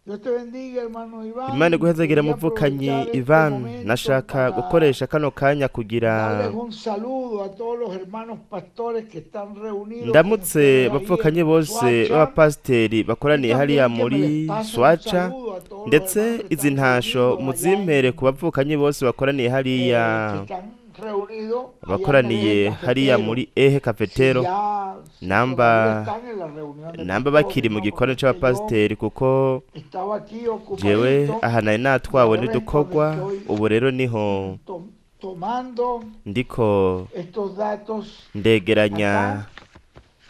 Dios te bendiga, hermano Imana Iván. iguhezagire Quería muvukanyi aprovechar este Ivan. momento Nashaka para gukoresha kano kanya kugira darles un saludo a todos los hermanos pastores que están reunidos con ndamutse ustedes ahí abavukanyi en bose Soacha b'abapasiteri y bakoraniye hariya también que me muri les pasen un Swacha, saludo a todos los ndetse hermanos que izi están ntasho reunidos allá muzimpere ku en, bavukanyi bose bakoraniye hariya que están reunidos allá en el bakoraniye eje hariya cafetero. muri ehe Si kafetero ya, si namba todavía están en la reunión de namba pastores, bakiri mu ¿no? Porque gikorwa es que yo c'abapasiteri kuko estaba aquí jewe ocupadito aha nari y natwawe ahora es cuando n'idukorwa estoy ubu rero niho tomando ndiko estos datos ndegeranya acá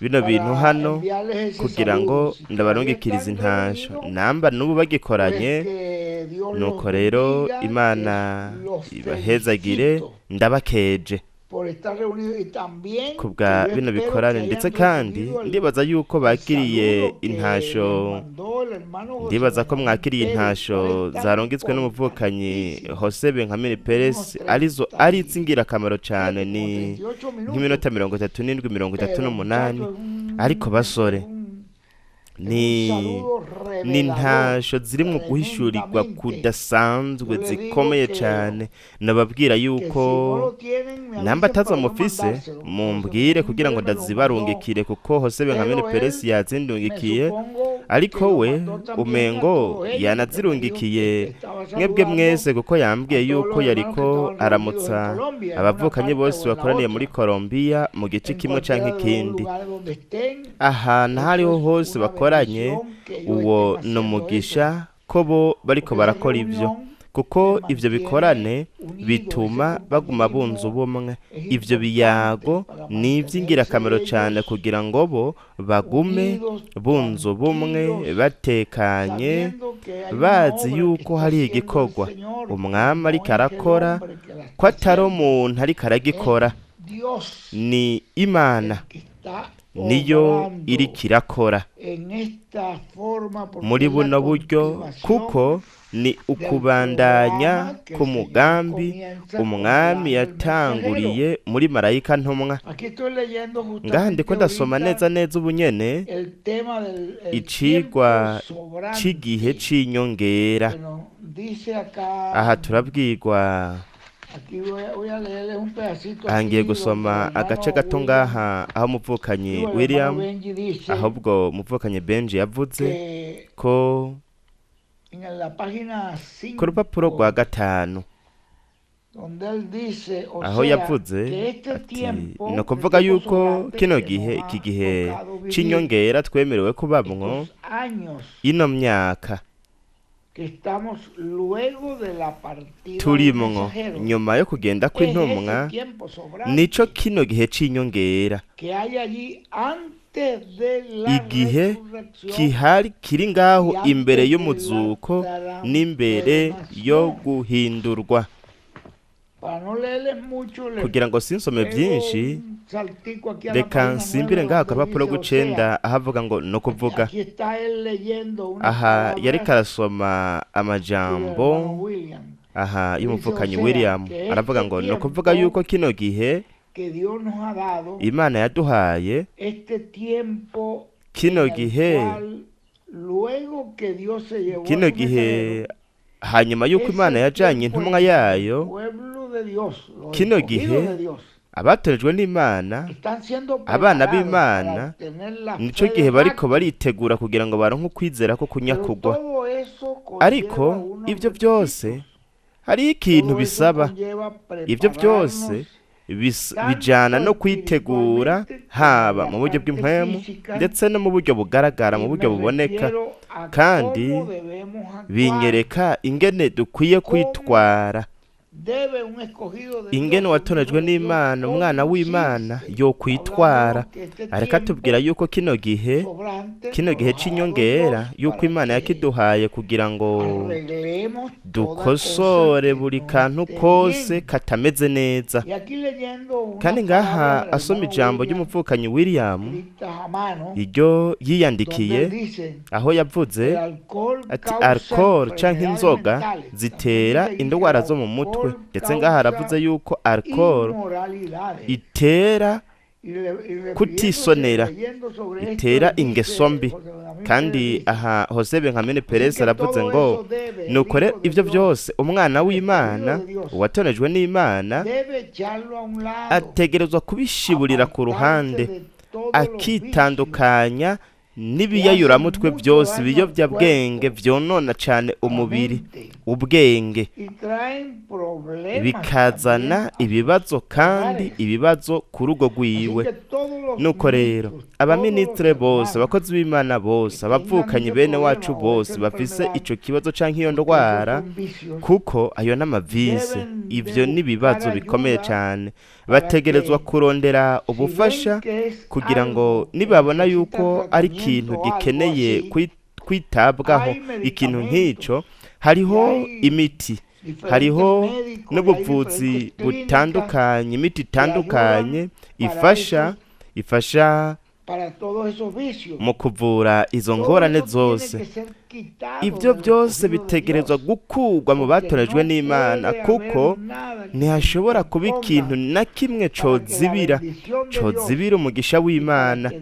bino bintu para hano enviarles ese kugira saludo. ngo Si todavía ndabarungikirize están intasho reunidos, namba n'ubu pues bagikoranye que Dios los nuko rero bendiga, Imana los ibahezagire felicito ndabakeje por estar reunidos y también que kubwa yo bino espero que bikorane hayan ndetse kandi recibido el, ndibaza yuko el bakiriye saludo que les intasho mandó el hermano José ndibaza ko Benjamín mwakiriye Pérez, cual intasho es tan zarungitswe n'umuvukanyi importantísimo, Jose Benjamin Perez unos arizo ari iz'ingirakamaro cane 37, ni como 38 minutos, nk'iminota 37 mirongo itatu pero n'umunani muchachos, ariko basore es un ni saludo ni revelador, intasho zirimwo guhishurirwa tremendamente. kudasanzwe Yo le digo zikomeye que, cane nababwira que si yuko no lo tienen, me namba avisen atazo para yo mufise mandárselo. José mumbwire Benjamín kugira ngo Pérez me lo mandó, ndazibarungikire kuko Jose Benjamin pero Perez él me yazindungikiye supongo que ariko lo we mandó también a umengo todos ellos, porque me dijo que yanazirungikiye estaba mwebwe saludando mwese kuko yambwiye a todos yuko los hermanos que yariko estaban reunidos en aramutsa Colombia, en una abavukanyi parte bose o en la bakoraniye muri otra, Colombia mu gice en kimwe canke cualquiera de los dos ikindi lugares donde estén. ahantu aho ariho Eso es hose una bakoranye bendición que ellos uwo estén ni haciendo eso, umugisha ko bo bariko porque esa barakora ivyo reunión kuko les ivyo mantiene bikorane unidos, ese bituma baguma bunze compañerismo ubumwe es ivyo importante biyago para ni mantenerse ivy'ingirakamaro cane ellos kugira ngo bo bagume unidos, bunze ubumwe tranquilos, batekanye sabiendo que hay una bazi obra que yuko está hari haciendo el igikorwa Señor, umwami no ariko es el arakora hombre que la ko está atari haciendo, umuntu ariko es aragikora Dios ni Imana el que está niyo iriko obrando irakora en esta forma, porque muri es la buno buryo continuación kuko ni del ukubandanya programa que el Señor k'umugambi comienza con el umwami ángel mensajero. yatanguriye muri marayika ntumwa Aquí estoy leyendo ngaha justamente ndiko ndasoma ahorita neza neza ubunyene el tema del el icigwa tiempo c'igihe sobrante c'inyongera que nos dice acá. Aha turabwirwa Aquí voy a leerles un pedacito aha ngiye aquí donde el gusoma agace hermano gato William, ngaha aho umuvukanyi digo, el hermano William Benji dice ahubwo umuvukanyi Benji yavuze que ko en la página ku rupapuro rwa 5, gatanu donde él dice, o aho sea, yavuze que este ati tiempo, ni el ukuvuga tiempo yuko sobrante kino que gihe nos iki ha gihe tocado vivir, c'inyongera twemerewe kubamwo estos años ino myaka que estamos luego de la partida del turimwo mensajero, nyuma yo kugenda es ese kw'intumwa tiempo nico sobrante kino gihe c'inyongera que hay allí antes de la igihe resurrección kihari kiri ngaho y imbere antes de la y'umuzuko n'imbere yo transformación. guhindurwa Para no leerles mucho, les kugira ngo sinsome pego byinshi un saltico aquí a la reka página nsimbire 9 ngaho donde akarupapuro dice, o rw'icenda sea, ahavuga ngo no kuvuga aquí está él leyendo unas aha yariko palabras arasoma del amajambo hermano William. aha Dice, o y'umuvukanyi sea, William que aravuga este ngo ni ukuvuga tiempo yuko kino gihe que Dios nos ha dado, Imana yaduhaye este tiempo kino en el gihe cual luego que Dios se llevó a kino su gihe mensajero, hanyuma yuko Imana ese yajanye tiempo intumwa en que el yayo pueblo de Dios, los kino escogidos gihe de Dios, abatorejwe n'Imana están siendo abana preparados para b'Imana obtener la nico fe gihe de bariko mártir. baritegura kugira ngo baronke ukwizera ko Pero kunyakugwa todo eso ariko conlleva unos ivyo byose requisitos. hariho ikintu Todo eso bisaba conlleva ivyo byose prepararnos bijana tanto no kwitegura espiritualmente como en haba la mu buryo parte bw'impwemu física. ndetse no mu buryo bugaragara mu Y buryo me buboneka refiero a kandi cómo debemos actuar, binyereka ingene dukwiye cómo kwitwara debe un escogido de ingene Dios, un hijo uwatorejwe de Dios, n'Imana umwana w'Imana conducirse. yokwitwara Hablándonos que este areka atubwira tiempo yuko kino gihe sobrante kino nos gihe ha dado c'inyongera Dios yuko para Imana que yakiduhaye kugira ngo arreglemos toda cosa dukosore que buri no kantu esté kose bien. katameze neza Y aquí leyendo unas kandi ngaha palabras del asoma hermano ijambo William ry'umuvukanyi William escritas a mano, iryo donde yiyandikiye él dice, aho yavuze el alcohol ati causa alcohol canke enfermedades inzoga mentales. También zitera dice allí que el indwara zo mu mutwe alcohol ndetse ngaha aravuze causa yuko alcohol inmoralidades. itera Kutisonera itera ingeso mbi. Kandi aha Jose Benjamin Perez aravuze ngo nuko rero ibyo byose umwana w'Imana uwatonejwe n'Imana ategerezwa kubishiburira ku ruhande, akitandukanya n'ibiyayuramutwe byose, ibiyobyabwenge byonona cyane umubiri, ubwenge, bikazana ibibazo kandi ibibazo ku rugo rwiwe. Nuko rero abaminisitiri bose, abakozi b'Imana bose, abavukanyi bene wacu bose bafise ico kibazo canke iyo ndwara, kuko ayo n'amavise, ivyo n'ibibazo bikomeye cyane, bategerezwa kurondera ubufasha kugira ngo nibabona yuko ari ikintu gikeneye kwitabwaho, ikintu nk'ico, hariho imiti, hariho n'ubuvuzi butandukanye, imiti itandukanye ifasha mu kuvura izo ngorane zose. Ibyo byose bitegerezwa gukurwa mu batorejwe n'Imana, kuko ntihashobora kuba ikintu na kimwe cozibira umugisha w'Imana,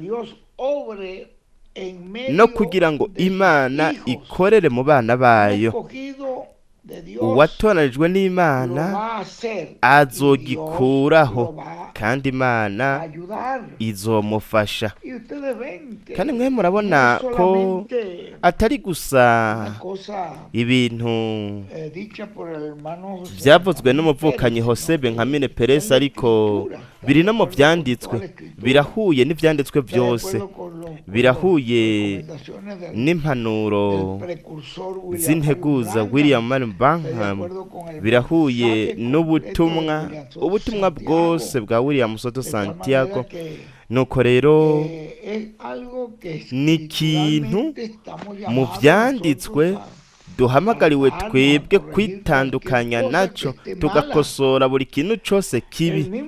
no kugira ngo Imana ikorere mu bana bayo. Uwatoranijwe n'Imana azogikuraho, kandi Imana izomufasha. Kandi mwe murabona ko atari gusa ibintu byavuzwe n'umuvukanyi Jose Benjamin Perez, ariko biri no mu byanditswe, birahuye n'ibyanditswe byose, birahuye n'impanuro z'integuza William Marion Branham, birahuye n'ubutumwa, ubutumwa bwose bwa William Soto Santiago. Nuko rero ni ikintu mu byanditswe duhamagariwe twebwe kwitandukanya naco, tugakosora buri kintu cose kibi.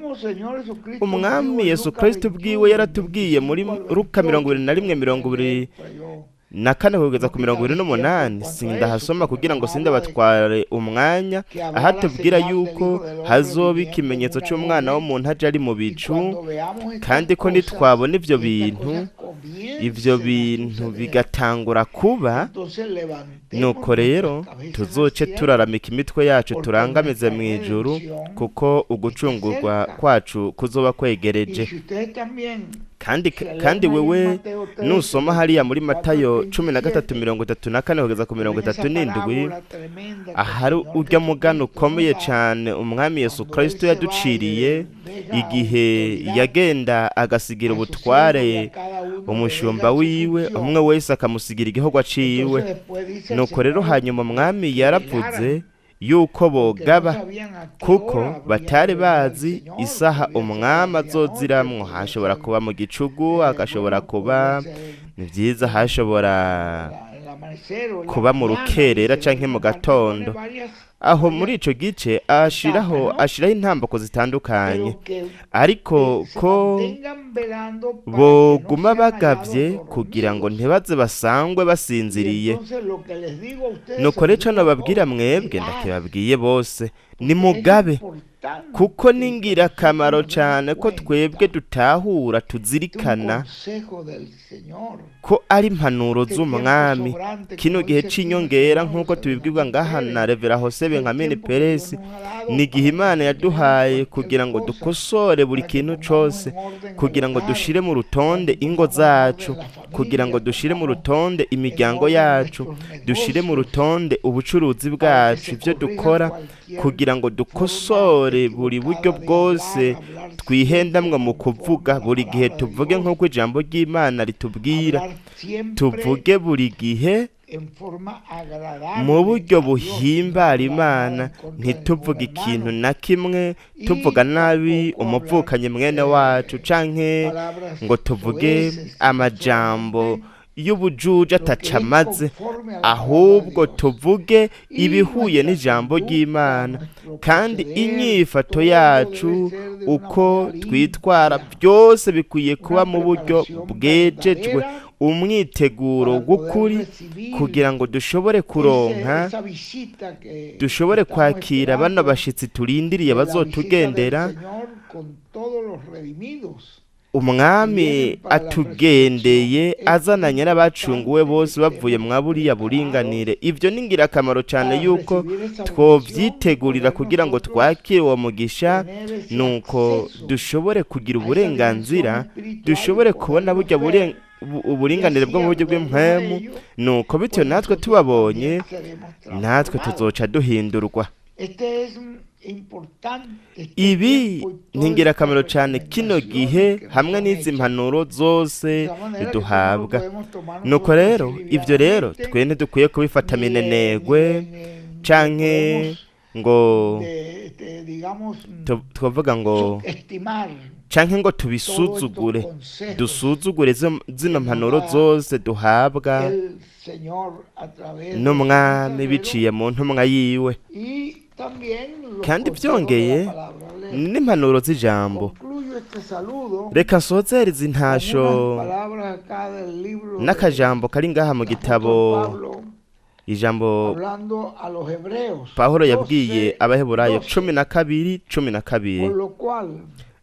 Umwami Yesu Kristo ubwiwe yaratubwiye muri Luka 21:24 kugeza ku 28, sindahasoma kugira ngo sindabatware umwanya, aha tubwira yuko hazoba ikimenyetso c'umwana w'umuntu aje ari mu bicu, kandi ko nitwabona ivyo bintu, ivyo bintu bigatangura kuba, nuko rero tuzoce turaramika imitwe yacu turangamize mu ijuru, kuko ugucungurwa kwacu kuzoba kwegereje. Kandi wewe nusoma hariya muri Matayo 13:34 kugeza ku 37, ahari urya mugano ukomeye cyane umwami Yesu Kristo yaduciriye igihe yagenda agasigira ubutware umushumba wiwe, umwe wese akamusigira igihugu aciwe. Nuko rero hanyuma umwami yaravuze yuko bogaba, kuko batari bazi isaha umwami azoziramwo. Hashobora kuba mu gicugu, hagashobora kuba ni byiza, hashobora kuba mu rukerera canke mu gatondo. Aho muri ico gice ashiraho intambako zitandukanye, ariko ko boguma bagavye kugira ngo ntibaze basangwe basinziriye. Nuko rero nababwira mwebwe, ndakibabwiye bose, nimugabe, kuko ni ingirakamaro cyane ko twebwe dutahura tuzirikana ko ari impanuro z'umwami. Kino gihe c'inyongera nk'uko tubibwirwa ngaha na Revera Jose Benjamin Perez, ni igihe Imana yaduhaye kugira ngo dukosore buri kintu cose, kugira ngo dushire mu rutonde ingo zacu, kugira ngo dushire mu rutonde imiryango yacu, dushire mu rutonde ubucuruzi bwacu, ibyo dukora, kugira ngo dukosore buri buryo bwose twihendamwe mu kuvuga. Buri gihe tuvuge nk'uko ijambo ry'Imana ritubwira, tuvuge buri gihe mu buryo buhimbara Imana, ntituvuge ikintu na kimwe tuvuga nabi umuvukanyi mwene wacu, canke ngo tuvuge amajambo y'ubujuju atacamaze, ahubwo tuvuge ibihuye n'ijambo ry'Imana. Kandi inyifato yacu, uko twitwara, byose bikwiye kuba mu buryo bwejejwe, umwiteguro w'ukuri, kugira ngo dushobore kuronka, dushobore kwakira bano bashitsi turindiriye bazotugendera, Umwami atugendeye azananye n'abacunguwe bose bavuye mwa buriya buringanire. Ibyo ni ingirakamaro cyane yuko twovyitegurira kugira ngo twakire uwo mugisha, nuko dushobore kugira uburenganzira, dushobore kubona burya uburinganire bwo mu buryo bw'impwemu. Nuko bityo natwe tubabonye, natwe tuzoca duhindurwa. Ibi ni ingirakamaro cyane kino gihe hamwe n'izi mpanuro zose duhabwa. Nuko rero ibyo rero twe ntidukwiye kubifata minenegwe canke ngo twavuga ngo canke ngo tubisuzugure, dusuzugure zino mpanuro zose duhabwa n'Umwami biciye mu ntumwa yiwe. Kandi byongeye n'impanuro z'ijambo. Reka nsozere izi ntasho n'akajambo kari ngaha mu gitabo, ijambo Pawulo yabwiye Abaheburayo 12:12.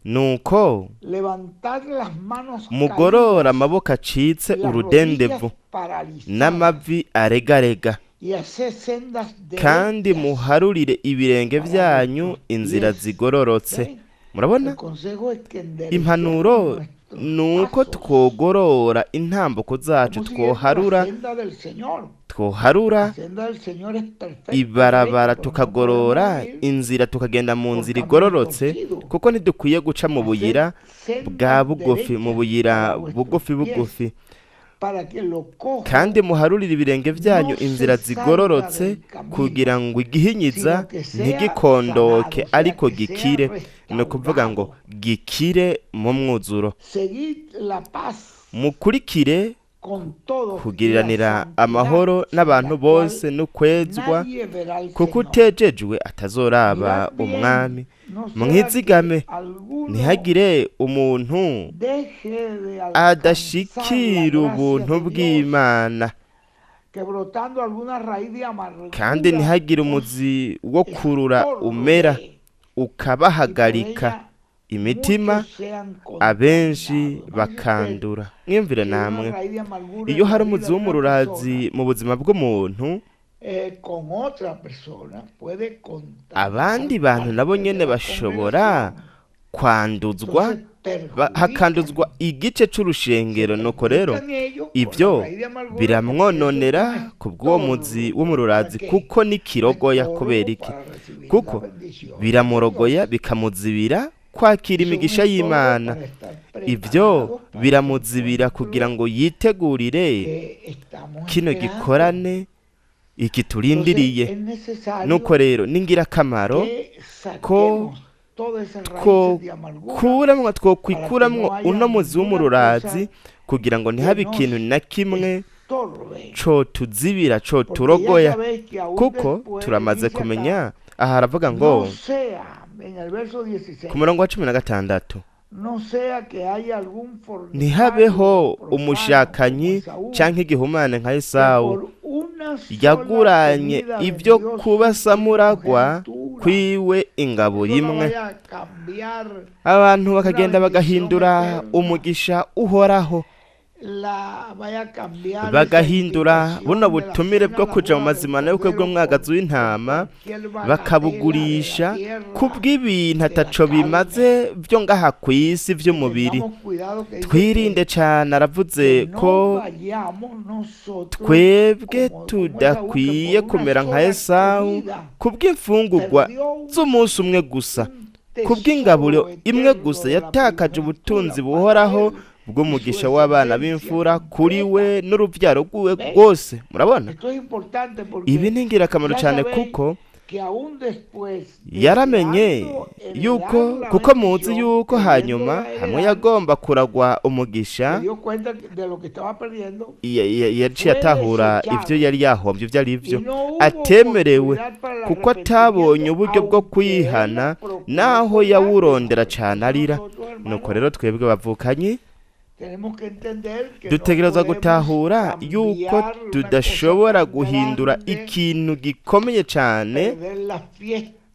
Nuko mugorora amaboko acitse urudendevu n'amavi aregarega, kandi muharurire ibirenge byanyu inzira zigororotse. Murabona impanuro nuko twogorora intambuko zacu, twoharura ibarabara, tukagorora inzira, tukagenda mu nzira igororotse, kuko ntidukwiye guca mu buyira bwa bugufi, mu buyira bugufi bugufi. Kandi muharurire ibirenge byanyu inzira zigororotse, kugira ngo igihinyiza ntigikondoke ariko gikire. Ni ukuvuga ngo gikire mu mwuzuro. Mukurikire kugiriranira amahoro n'abantu bose n'ukwezwa, kuko utejejwe atazoraba Umwami. Mwizigame, ntihagire umuntu adashikira ubuntu bw'Imana, kandi ntihagire umuzi wo kurura umera ukabahagarika imitima, abenshi bakandura. Mwiyumvire namwe, iyo hari umuzi w'umururazi mu buzima bw'umuntu, abandi bantu nabo nyene bashobora kwanduzwa, hakanduzwa igice c'urushengero. Nuko rero ibyo biramwononera ku bw'uwo muzi w'umururazi, kuko ni kirogoya. Kubera iki? Kuko biramurogoya, bikamuzibira kwakira imigisha y'Imana. Ibyo biramuzibira kugira ngo yitegurire kino gikorane ikiturindiriye. Nuko rero ni ingirakamaro ko twokwikuramwo uno muzi w'umururazi, kugira ngo ntihabe ikintu na kimwe cotuzibira, coturogoya, kuko turamaze kumenya. Aha haravuga ngo ku murongo wa 16, ntihabeho umushakanyi canke igihumane nka Esawu, yaguranye ibyo kuba samuragwa kwiwe ingabo imwe. Abantu bakagenda bagahindura umugisha uhoraho, bagahindura buno butumire bwo kuja mu mazimano y'ubukwe bw'umwagazi w'intama, bakabugurisha kubw'ibintu ataco bimaze vyo ngaha kw'isi vy'umubiri. Twirinde cane. Aravuze ko twebwe tudakwiye kumera nka Esawu kubw'imfungurwa z'umunsi umwe gusa, kubw'ingaburo imwe gusa yatakaje ubutunzi buhoraho bw'umugisha w'abana b'imfura kuri we n'uruvyaro rwiwe rwose. Murabona ibi ni ingirakamaro cyane, kuko yaramenye yuko, kuko muzi yuko hanyuma hamwe yagomba kuragwa umugisha, yaciye atahura ivyo yari yahombye ivyo ari vyo atemerewe, kuko atabonye uburyo bwo kwihana naho yawurondera cane arira. Nuko rero twebwe bavukanyi dutegerezwa gutahura yuko tudashobora guhindura ikintu gikomeye cyane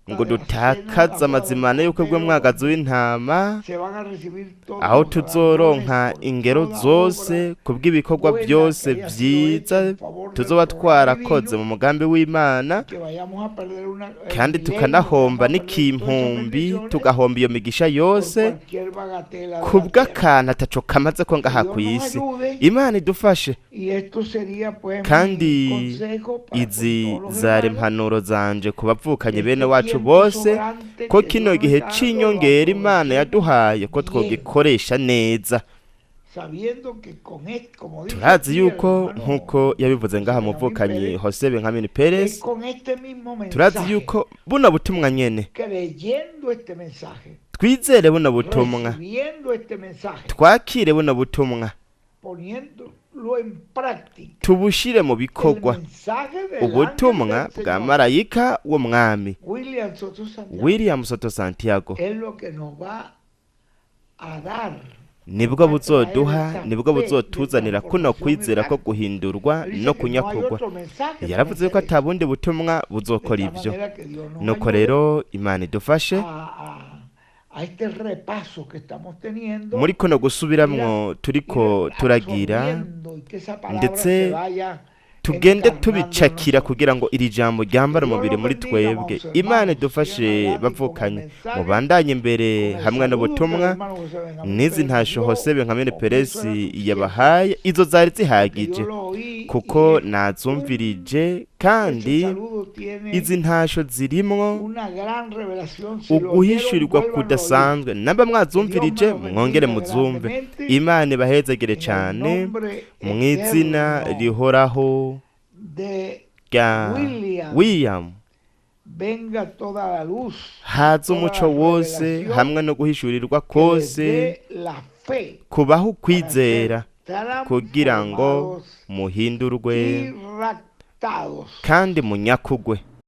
ngo dutakaze amazimano y'ubukwe bw'umwagazi w'intama, Se van a recibir todos aho los tuzoronka galardones por ingero toda zose obra kubw'ibikorwa buena byose que haya sido hecha vyiza en favor del tuzoba programa twarakoze divino, mu mugambi w'Imana, que vayamos a perder una, el kandi milenio, tukanahomba vamos a perder todas esas n'ikimpumbi, bendiciones tugahomba iyo migisha por yose cualquier bagatela de la tierra. kubw'akantu ataco kamaze ko ngaha Dios ku nos isi. ayude. Imana idufashe. Y esto sería pues mi Kandi consejo para con izi todos los zari hermanos. impanuro zanje ku bavukanye bene Este wacu tiempo bose, sobrante ko que kino Dios nos gihe está dando lo c'inyongera Imana aprovechemos yaduhaye ko bien, twogikoresha neza. sabiendo que con esto, como dice Turazi aquí el yuko hermano nk'uko yabivuze ngaha José Benjamín muvukanyi Pérez, Jose Benjamin es Perez, con este mismo turazi mensaje, yuko buno butumwa nyene, creyendo este mensaje, twizere buno butumwa, recibiendo este mensaje, twakire buno butumwa, poniéndolo en práctica, tubushire mu el bikorwa. mensaje del ángel Ubutumwa del bwa Señor, marayika w'umwami William Soto Santiago, William Soto Santiago, es lo que nos va a dar, nibwo nos va a traer buzoduha, esa nibwo fe de buzotuzanira kuno transformación y kwizera ko rapto. guhindurwa Él dice no que no hay kunyakugwa. otro mensaje para Yaravuze yuko hacer ata bundi butumwa esto. De buzokora tal ivyo. manera que Dios nos Nuko ayude rero Imana idufashe a este repaso que estamos teniendo, muri kuno ir, gusubiramwo ir turiko turagira, absorbiendo y que esa palabra ndetse se vaya tugende encarnando en tubicakira nosotros. kugira ngo iri jambo ryambare Que Dios umubiri los muri bendiga, twebwe. amados Imana hermanos. Sigan idufashe adelante con el bavukanye, mensaje, mubandanye imbere con el hamwe saludo que el n'ubutumwa hermano José Benjamín n'izi Pérez ntasho dio. Jose Benjamin Con eso Perez era suficiente, yabahaye, izo zari porque yo zihagije lo oí y kuko es un, nazumvirije, ese kandi saludo tiene izi ntasho zirimwo una gran revelación. Si lo oyeron, uguhishurirwa vuélvanlo a oír. kudasanzwe. Namba Que Dios me mwazumvirije los mwongere bendiga muzumve. grandemente Imana ibahezagire en el cane nombre mu izina eterno rihoraho de rya William. William. Venga toda la luz, Haze toda umuco la wose revelación hamwe no guhishurirwa que les kose dé la fe kubaho para ser ukwizera kugira ngo transformados muhindurwe y raptados kandi munyakugwe.